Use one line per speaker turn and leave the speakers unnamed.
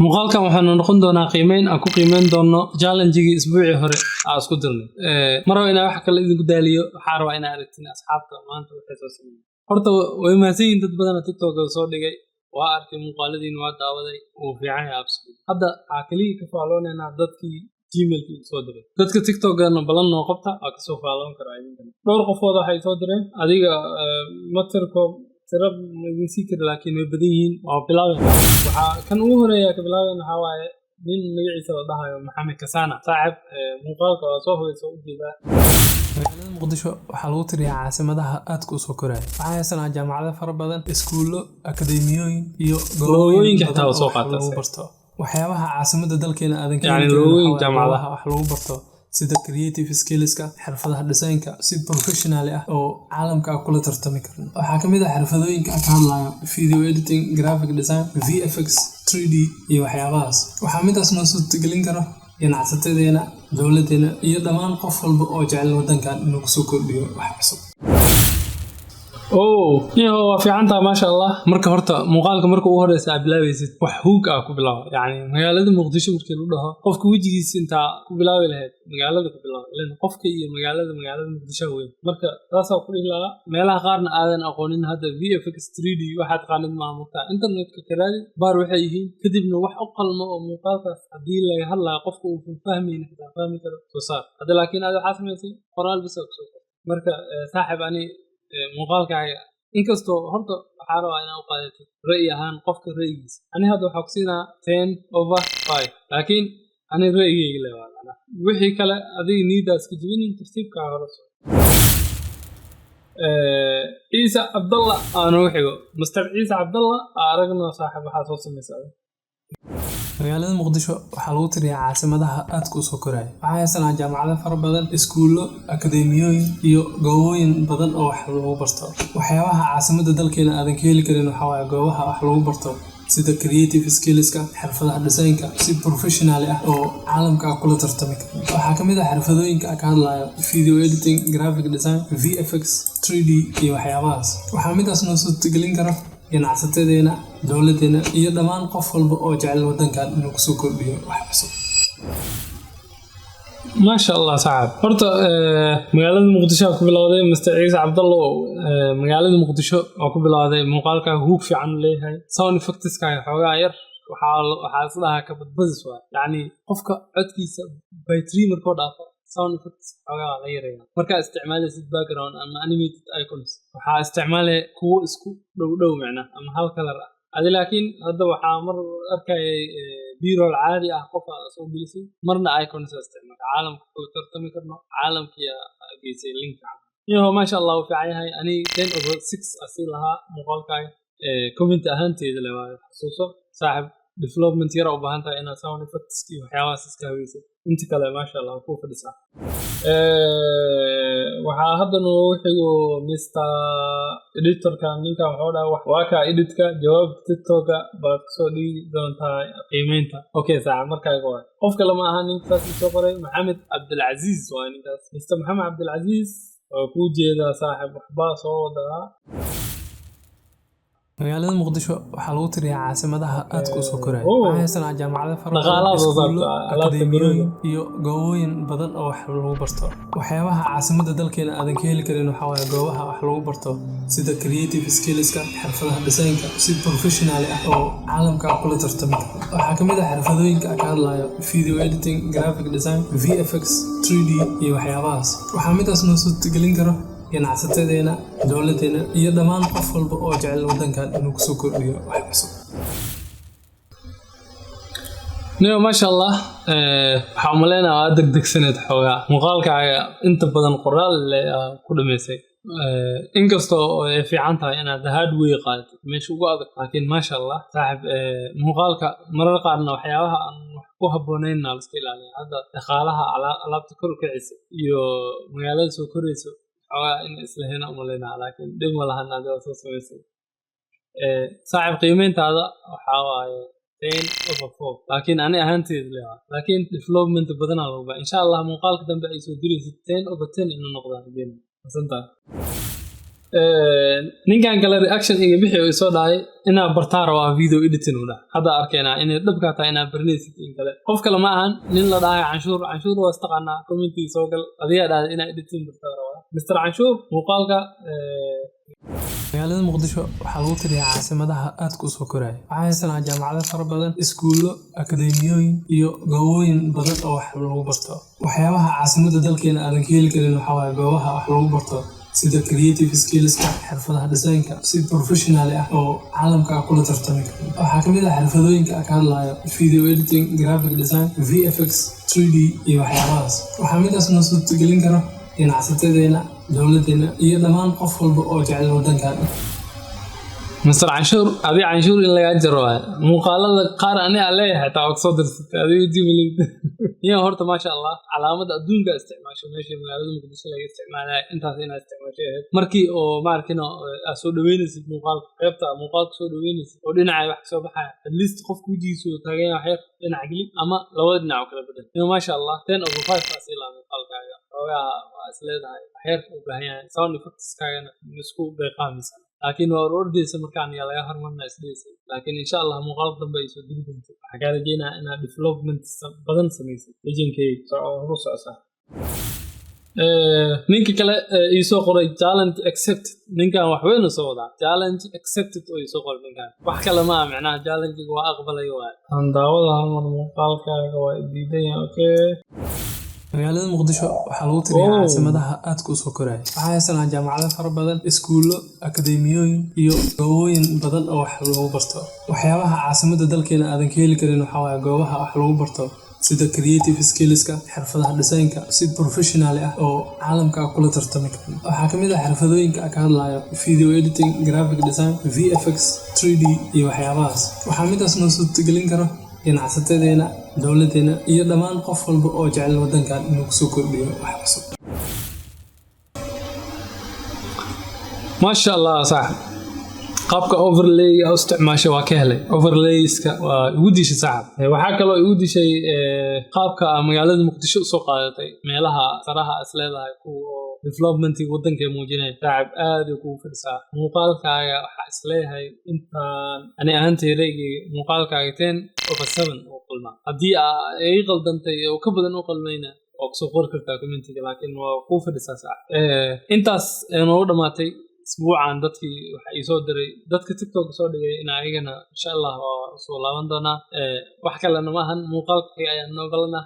Muuqaalkan waxaanu noqon doonaa qiimeyn aan ku qiimeyn doono challenge-gii isbuucii hore aan isku dirnay. Ma rabo inaan wax kale idinku daaliyo, waxaa rabaa inaa aragtiin asxaabta maanta waxay soo sameeyeen. Horta way mahadsan yihiin, dad badan oo TikTok soo dhigay waa arkay, muuqaaladiin waa daawaday, wuu fiican yahay absolutely. Hadda waxaa kaliya ka faaloonaynaa dadkii Gmailka igu soo diray. Dadka TikTokana balan noo qabta, waa kasoo faaloon karaa idinkana. Dhowr qofood waxay soo direen, adiga ma tirko, tiro ma idin sii kari, laakiin way badan yihiin. Waa bilaaben. Waxaa kan ugu horeeya ka bilaaben waxaa waaye nin magaciisa la dhahayo Maxamed Kasana. Saaxib, muuqaalka waa soo hubeysa ujeedaa.
Magaalada Muqdisho waxaa lagu tiriyaa caasimadaha aadka u soo koraya. Waxaa haysanaa jaamacado fara badan, iskuullo, akadeemiyooyin iyo
Logooyinka xitaa
badan
waa soo
oo wax
qaata
lagu
isaga.
barto. Waxyaabaha caasimada dalkeena aadan ka
Yacni
heli karin
logooyin
waxaa waaye
jaamacadaha.
goobaha wax lagu barto sida creative skillska, xirfadaha designka si professional ah oo caalamka aan kula tartami karin. Waxaa ka mid ah xirfadooyinka aan ka hadlayo video editing, graphic design, VFX, 3D iyo waxyaabahaas. Waxaa midaas noo suurtagelin karo ganacsatadeena, dowladeena iyo dhammaan qof walba oo jecel wadankan inuu kusoo kordhiyo wax cusub.
Oh, iyo waa fiican tahay, maasha Allah. Marka horta muuqaalka marka ugu horeysa aad bilaabaysid, wax hook ah ku bilaaba. Yacni magaalada Muqdisho markii lagu dhaho, qofka wejigiisa intaa ku bilaabi lahayd, magaalada ku bilaaba. Ilan qofka iyo magaalada Muqdisho weyn. Marka taasaa ku dhihi lahaa. Meelaha qaarna aadan aqoonin, hadda VFX, 3D waxaad taqaanid maaha mugtaa. Internetka ka raadi, baar waxay yihiin, kadibna wax u qalmo oo muuqaalkaas haddii laga hadlayo qofka uusan fahmaynin xitaa fahmi karo soo saar. Hadda laakiin aad waxaa samaysay qoraal bisa kusoo qor. Marka saaxib, ani muuqaalkaaga inkastoo horta waxaa rabaa inaa u qaadatid ra'yi ahaan, qofka ra'yigiisa, ani hadda waxaa ku siinaa 10/5, laakiin ani ra'yigayga le waa macnaha. Wixii kale adiga niidaas ka jibinin, tartiibkaa hore soo. Ciise Cabdalla aa noogu xigo, Mr Ciise Cabdalla aa aragno. Saaxib, waxaa soo samaysaa.
Magaalada Muqdisho waxaa lagu tiriyaa caasimadaha aadka u soo koraya. Waxaa haysanaa jaamacado fara badan, iskuullo, akadeemiyooyin iyo goobooyin badan oo wax lagu barto. Waxyaabaha caasimadda dalkeena aadan ka heli karin waxaa waaye goobaha wax lagu barto sida creative skillska, xirfadaha designka si professional ah oo caalamka aan kula tartami karin. Waxaa ka mid ah xirfadooyinka aan ka hadlayo video editing, graphic design, VFX, 3D iyo waxyaabahaas. Waxaa midaas noo suurtagelin karo ganacsatadeena, dowladeena iyo dhammaan qof walba oo jecel wadankan inuu kusoo kordhiyo wax cusub.
Maasha Allah, saaxib. Horta magaalada Muqdisho ku bilowday, Mr Ciise Cabdallo. Magaalada Muqdisho oo ku bilowday, muuqaalka hook fiican u leeyahay. Sound effectska xoogaa yar waxaa is dhahaa ka badbadis waay. Yacni qofka codkiisa by three markoo dhaafo, sound effects xoogaa la yareeya. Markaa isticmaalaysid background ama animated icons, waxaa isticmaalaya kuwo isku dhow dhow macna ama hal color ah adi. Laakiin hadda waxaa mar arkayay B-roll caadi ah qof aa soo gelisay, marna icons aa isticmaala. Caalamka ku tartami karno, caalamkiyaa geysay linka iyo maasha Allah, uu fiican yahay. Ani 10/6 asii lahaa muuqaalkaaga, comment ahaanteeda le waayo. Xasuuso saaxib, development yar u baahan tahay inaad sound effects iyo waxyaabahaas iska haweysay. Inta kale maasha Allah ku fadhisaa. Waxaa hadda noogu xigo Mr Editorka. Ninkan wuxuu dhaha waa kaa editka, jawaabta TikToka baad kusoo dhigi doontaa qiimeynta. Okay saaxib, markaaga waay. Qof kale ma aha ninkaas ii soo qoray, Maxamed Cabdilcaziiz waay ninkaas. Mr Maxamed Cabdilcaziiz waa kuu jeedaa saaxib, waxbaa soo wadaa.
Magaalada Muqdisho waxaa lagu tiriyaa caasimadaha aadka u soo koraya.
Oh.
Waxaa haysanaa jaamacado fara badan,
Dhaqaalaha soo
iskuullo,
saarta, alaabta
akadeemiyooyin
guriga.
iyo goobooyin badan oo wax lagu barto. Waxyaabaha caasimadda dalkeena aadan ka heli karin waxaa waaye goobaha wax lagu barto sida creative skillska, xirfadaha designka si professional ah oo caalamka aan kula tartami karin. Waxaa ka mid ah xirfadooyinka aan ka hadlayo video editing, graphic design, VFX, 3D iyo waxyaabahaas. Waxaa midaas noo suurtagelin karo ganacsatadeena, dowladeena iyo dhammaan qof walba oo jecel wadankan inuu kusoo kordhiyo wax cusub.
Niyo, maasha Allah, waxaa umaleynaya waa degdegsaneed xoogaa. Muuqaalkaaga inta badan qoraal le aa ku dhamaysay. Inkastoo ay fiican tahay inaad hard way qaadatid meesha ugu adag, laakiin maasha Allah saaxib, muuqaalka marar qaarna waxyaabaha aan wax ku habboonaynna la iska ilaaliya. Hadda dhaqaalaha alaabta kor u kacaysa iyo magaalada soo korayso xoogaa in isla hena umaleynaya, laakiin dhib ma lahan, adiga waa soo samaysay. Saaxib, qiimeyntaada waxaa waaye 10/4, laakiin ani ahaanteed le waa. Laakiin development badanaa lagu baa. Insha Allah muuqaalka dambe ay soo diraysid 10/10 inuu noqdaan rajeynaya. Masantahay. Ninkan kale reaction iga bixi oo isoo dhahay inaa bartaa rabaa video editing u dhahay. Hadda arkaynaa inay dhabkaa tahay inaa baranaysid in kale. Qof kale ma ahan, nin la dhahay Canshuur. Canshuur waa istaqaanaa. Commentii soo gal, adigaa dhahday inaa editing bartaa rabaa. Mr Canshuur, muuqaalka
Magaalada Muqdisho waxaa lagu tiriyaa caasimadaha aadka u soo koraya. Waxaa haysanaa jaamacado fara badan, iskuullo, akadeemiyooyin iyo goobooyin badan oo wax lagu barto. Waxyaabaha caasimadda dalkeena aadan ka heli karin waxaa waaye goobaha wax lagu barto, sida creative skillska, xirfadaha designka si professional ah oo caalamka kula tartami karo. Waxaa ka mid ah xirfadooyinka ka hadlayo video editing, graphic design, VFX, 3D iyo waxyaabahaas. Waxaa midaas noo suurtagelin karo ganacsatadeena, dowladeena iyo dhammaan qof walba oo jecel wadankan.
Mr Canshuur, adi canshuur in lagaa jaro waay. Muuqaalada qaar ani aan leeyahay xitaa waa kasoo dirsatay adiga YouTube iyo. Horta maasha Allah, calaamada adduunka isticmaasho meesha magaalada Muqdisho laga isticmaalaya intaas inaad isticmaasho ahayd. Markii oo maarkino aad soo dhaweynaysid muuqaalka, qaybta muuqaalka soo dhaweynaysid oo dhinaca wax kasoo baxaya, at least qofka wejigiisa uu taagan yahay, wax yar dhinac geli ama labada dhinac oo kala bedel. Iyo maasha Allah, 10/5 aa sii laa. Muuqaalkaaga xoogaa waa is leedahay wax yar u baahan yahay, sound effectskaagana isku beeqaamisa, laakiin waa ordaysa markaan yaa laga hormarna isdhaysa. Laakiin insha Allah muuqaalka dambe ay soo diri doonto. Waxaa kaa rajeynaya inaad development badan samaysid. Lejankay, horu socosaa. Ninka kale iisoo qoray "challenge accepted". Ninkan wax weyn soo wadaa. "Challenge accepted" oo iisoo qoray ninkan, wax kale ma aha, micnaha challenge waa aqbalay waay. Aan daawada hal mar. Muuqaalkaaga waa diidan yahay. Okay.
Magaalada Muqdisho waxaa lagu tiriyaa caasimadaha aadka u soo koraya. Waxaa haysanaa jaamacado fara badan, iskuullo, akadeemiyooyin iyo goobooyin badan oo wax lagu barto. Waxyaabaha caasimadda dalkeena aadan ka heli karin waxaa waaye goobaha wax lagu barto, sida creative skillska, xirfadaha designka si professional ah oo caalamka kula tartami karo. Waxaa ka mid ah xirfadooyinka ka hadlayo video editing, graphic design, VFX, 3D iyo waxyaabahaas. Waxaa midaas noo suurtagelin karo ganacsatadeena, dowladeena iyo dhammaan qof walba oo jecel wadankan inuu kusoo kordhiyo wax cusub.
Maasha Allah saaxib, qaabka overlay u isticmaasha waa ka helay. Overlayska waa igu dishay saaxib. Waxaa kaloo igu dishay qaabka magaalada Muqdisho usoo qaadatay meelaha saraha is leedahay kuwa oo developmentiga wadanka muujinaya. Saaxib, aad ay kugu fadhisaa muuqaalkaaga. Waxaa is leeyahay intaan ani ahaantay reygayga, muuqaalkaaga 10/7 oo qalmaa. Haddii aa iga qaldantay oo ka badan u qalmayna, waa kusoo qori kartaa commentiga, laakiin waa kuu fadhisaa saaxib. Intaas noogu dhamaatay isbuucan. Dadkii waxa ii soo diray, dadka TikTok soo dhigay, in ayagana insha Allah waa soo laaban doonaa. Wax kalena maahan, muuqaalka ayaa noo balana.